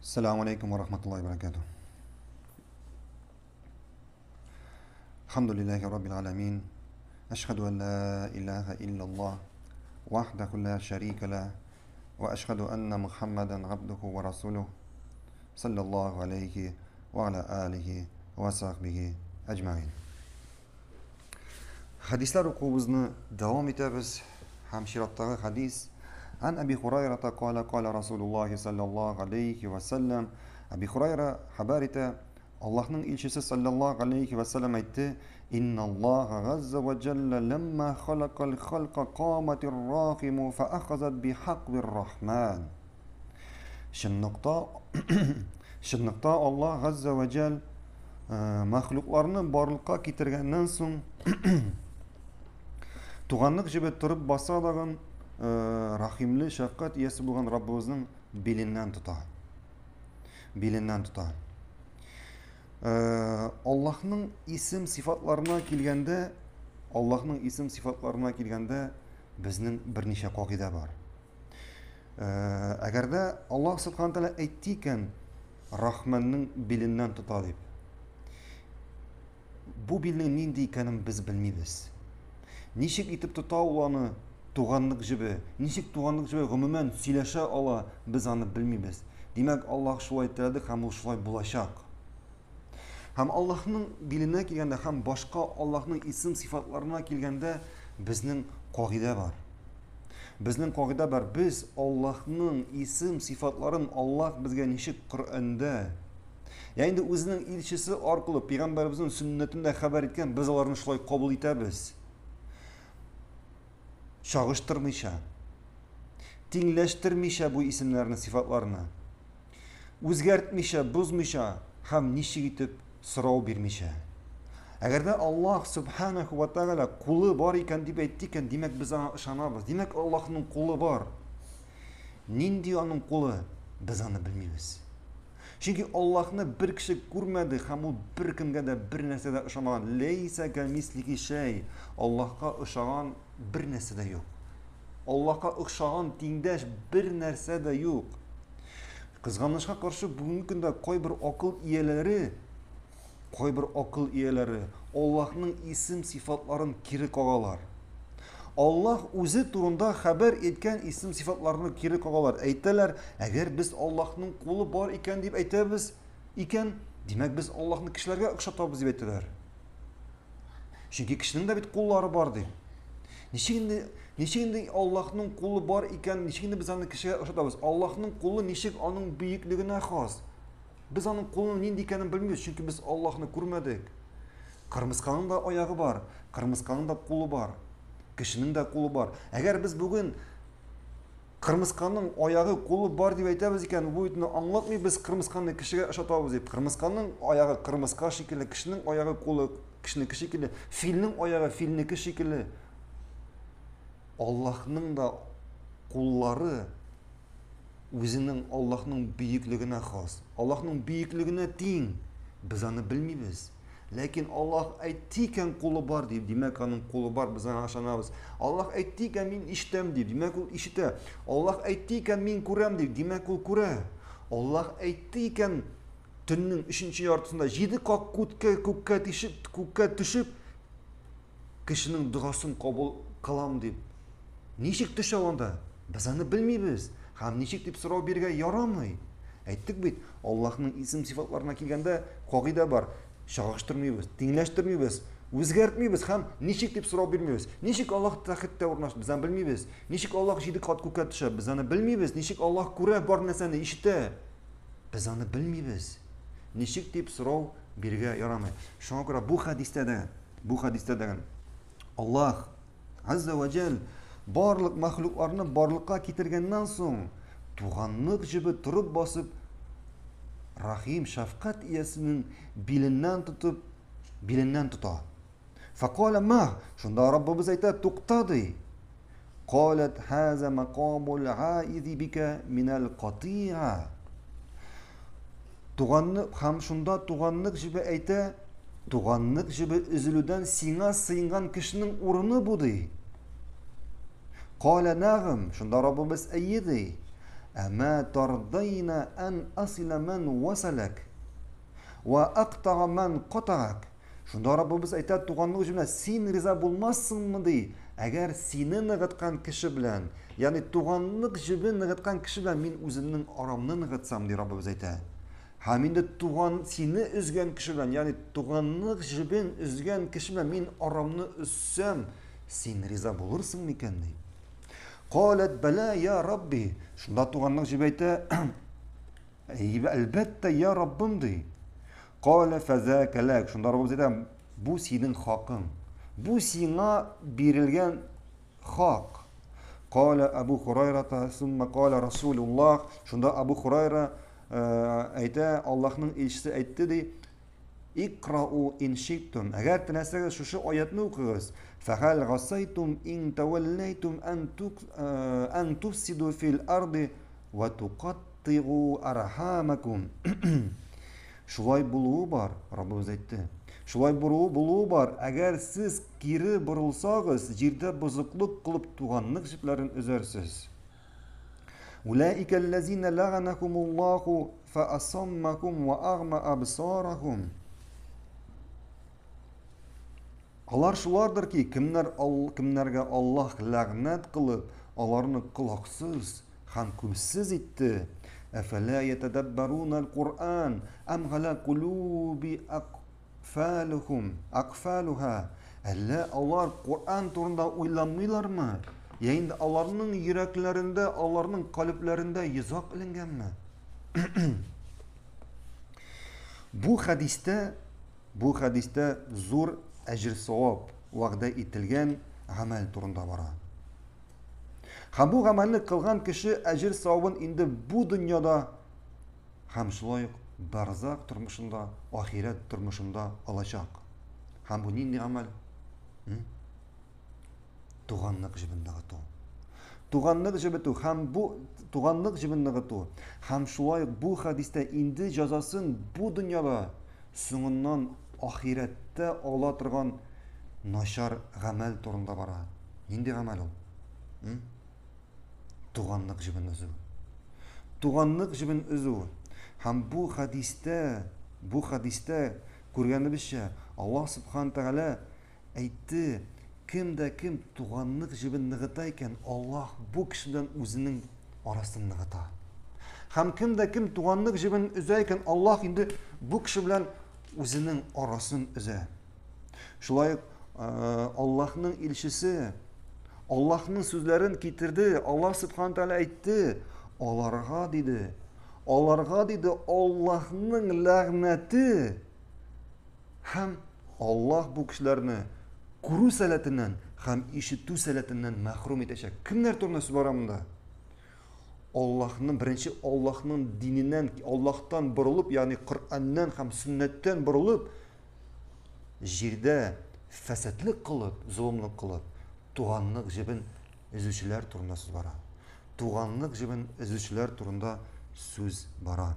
Ассаламу алейкум ва рахматуллахи ва баракатух. Алхамдулиллахи раббил аламин. Ашхаду ан ла илаха иллаллах вахдаху ла шарика ла ва ашхаду анна Мухаммадан абдуху ва расулух саллаллаху алейхи ва аля алихи ва сахбихи аҗмаин. Хәдисләр укуыбызны дәвам итәбез һәм чираттагы хәдис Ан Әби Хурайрата кала кала Расулуллахи саллаллаху алейхи ва саллям Әби Хурайра хәбәр итә, Аллаһның илчесе саллаллаху алейхи ва саллям әйтте, Инналлаха газза ва джалла ләмма халакал халка каматир рахиму фа ахазат бихаквир рахман. Чынлыкта чынлыкта Аллаһ газза ва джалл мәхлукларны барлыкка китергәннән соң туганлык җебе торып баса дагын рахимле шәфкать иясе булган Раббыбызның биленнән тота. Биленнән тота. Аллаһның исем сифатларына килгәндә, Аллаһның исем сифатларына килгәндә безнең берничә кагыйдә бар. Әгәр дә Аллаһ Субхану Тәгалә әйтте икән, Рахманның биленнән тота дип. Бу билнең нинди икәнен без белмибез. Ничек итеп тота ул аны туганлык җебе, ничек туганлык җебе гомумән сөйләшә ала, без аны белмибез. Димәк, Аллаһ шулай теләде һәм ул шулай булачак. Һәм Аллаһның биленә килгәндә һәм башка Аллаһның исем сыйфатларына килгәндә безнең кагыйдә бар. Безнең кагыйдә бар. Без Аллаһның исем сыйфатларын Аллаһ безгә ничек Коръәндә, я инде үзенең илчесе аркылы пәйгамбәребезнең сөннәтендә хәбәр иткән, без аларны шулай кабул итәбез. Чагыштырмыйча, тиңләштермичә бу исемнәрне, сыйфатларны. Үзгәртмичә, бозмыйча һәм ничек итеп сорау бирмичә. Әгәр дә Аллаһ Субханаху ва Тааля кулы бар икән дип әйтте икән, димәк без аңа ышанабыз. Димәк Аллаһның кулы бар. Нинди аның кулы? Без аны белмибез. Чөнки Аллаһны бер кеше күрмәде һәм ул беркемгә дә бер нәрсә дә ошамаган. Ләйсә кәмислихи шәй. Аллаһка ошаган бер нәрсә дә юк. Аллаһка охшаган тиңдәш бер нәрсә дә юк. Кызганычка каршы, бүгенге көндә кайбер акыл ияләре, кайбер акыл ияләре Аллаһның исем сыйфатларын кире кагалар. Аллаһ үзе турында хәбәр иткән исем сыйфатларны кире кагалар. Әйтәләр, әгәр без Аллаһның кулы бар икән дип әйтәбез икән, димәк без Аллаһны кешеләргә охшатабыз дип әйтәләр. Чөнки кешенең дә бит куллары бар ди. Ничек инде, ничек инде Аллаһның кулы бар икән, ничек инде без аны кешегә охшатабыз? Аллаһның кулы ничек аның бөеклегенә хас? Без аның кулының нинди икәнен белмибез, чөнки без Аллаһны күрмәдек. Кырмысканың да аягы бар, кырмысканың да кулы бар, кешенең дә кулы бар. Әгәр без бүген Кырмысканың аягы, кулы бар дип әйтәбез икән, бу бит аңлатмый без кырмысканы кешегә ошатабыз дип. Кырмысканың аягы кырмыска шикелле, кешенең аягы, кулы кешенеке шикелле, филнең аягы филнеке шикелле. Аллаһның да куллары үзенең Аллаһның бөеклегенә хас. Аллаһның бөеклегенә тиң. Без аны белмибез. Ләкин Аллаһ әйтте икән, кулы бар дип, димәк, аның кулы бар, без аңа ышанабыз. Аллаһ әйтте икән, мин ишетәм дип, димәк, ул ишетә. Аллаһ әйтте икән, мин күрәм дип, димәк, ул күрә. Аллаһ әйтте икән, төннең өченче яртысында җиде кат күккә, күккә тишеп, күккә төшеп, кешенең догасын кабул кылам дип. Ничек төшә анда? Без аны белмибез. Һәм ничек дип сорау бирергә ярамый. Әйттек бит, Аллаһның исем сыйфатларына килгәндә кагыйдә бар. Чагыштырмыйбыз, тиңләштермибез, үзгәртмибез һәм ничек дип сорау бирмибез. Ничек Аллаһ тәхеттә урнашты, без аны белмибез. Ничек Аллаһ җиде кат күккә төшә, без аны белмибез. Ничек Аллаһ күрә бар нәрсәне, ишетә, без аны белмибез. Ничек дип сорау бирергә ярамый. Шуңа күрә бу хәдистә дә, бу хәдистә дә Аллаһ Азза вә җәл барлык мәхлукларны барлыкка китергәннән соң, туганлык җебе торып басып, Рахим, шәфкать иясенең биленнән тотып, биленнән тота. Фәкаля ма, шунда Раббыбыз әйтә, тукта ди. Калат хаза макамул аизи бика минал катиа. Туганны һәм шунда туганлык җебе әйтә, туганлык җебе өзелүдән сиңа сыенган кешенең урыны бу ди. Калә нәгым, шунда Раббыбыз әйе ди. Әмә тардайна ан асила ман васалак ва актага ман катагак. Шунда Раббыбыз әйтә, туганлык җебенә син риза булмассыңмы ди, әгәр сине ныгыткан кеше белән, ягъни туганлык җебен ныгыткан кеше белән мин үземнең арамны ныгытсам, ди Раббыбыз әйтә. Һәм инде туган сине өзгән кеше белән, ягъни туганлык җебен өзгән кеше белән мин арамны өзсәм, син риза булырсың микән ди. Каләт бәлә я Рабби. Шунда туганлык җебе әйтә, әлбәттә, я Раббым ди. Калә фәзәкә ләк. Шунда Раббыбыз әйтә, бу синең хакың. Бу сиңа бирелгән хак. Калә Абу Хурайрата, сумма калә Расулуллах. Шунда Абу Хурайра әйтә, Аллаһның илчесе әйтте ди, Икрау ин шиттум. Әгәр теләсәгез, шушы аятны укыгыз. Фәхәл гасайтум ин тәвәлләйтум ан тук ан туфсиду фил арды ва тукаттигу архамакум. Шулай булуы бар, Раббыбыз әйтте. Шулай булуы булуы бар, әгәр сез кире борылсагыз, җирдә бозыклык кылып туганлык җепләрен өзәрсез. Улаика аллазина ләганахумуллаху фаасаммахум ва агма абсарахум. Алар шулардыр ки, кемнәр ал, кемнәргә Аллаһ ләгънәт кылып, аларны колаксыз һәм күзсез итте. Әфәлә ятадаббаруна аль-Куръан ам галя кулуби Акфалухум, акфалуха. Әллә алар Коръән турында уйланмыйлармы? Я инде аларның йөрәкләрендә, аларның калебләрендә йозак эленгәнме? Бу хәдистә, бу хәдистә зур әҗер-савап вәгъдә ителгән гамәл турында бара. Һәм бу гамәлне кылган кеше әҗер-савабын инде бу дөньяда Һәм шулай ук барзах тормышында, ахирәт тормышында алачак. Һәм бу нинди гамәл? Туганлык җебен ныгыту. Туганлык җебетү һәм бу туганлык җебен ныгыту һәм шулай ук бу хәдистә инде җәзасын бу дөньяда, соңыннан ахирәттә ала торган начар гамәл турында бара. Нинди гамәл ул? Туганлык җебен өзү. Туганлык җебен өзү. Һәм бу хәдистә, бу хәдистә күргәнебезчә, Аллаһ Субхану Тәгалә әйтте, кем дә кем туганлык җебен ныгыта икән, Аллаһ бу кеше белән үзенең арасын ныгыта. Һәм кем дә кем туганлык җебен өзә икән, Аллаһ инде бу кеше белән үзенең арасын өзә. Шулай ук Аллаһның илчесе Аллаһның сүзләрен китерде. Аллаһ Субхану Тәгалә әйтте, аларга диде, аларга диде Аллаһның ләгънәте һәм Аллаһ бу кешеләрне күрү сәләтеннән һәм ишетү сәләтеннән мәхрүм итәчәк. Кемнәр турында сүз бара монда? Аллаһның беренче Аллаһның диненнән, Аллаһтан борылып, ягъни Коръәннән һәм сөннәттән борылып, җирдә фәсадлек кылып, золымлык кылып, туганлык җебен өзүчеләр турында сүз бара. Туганлык җебен өзүчеләр турында сүз бара.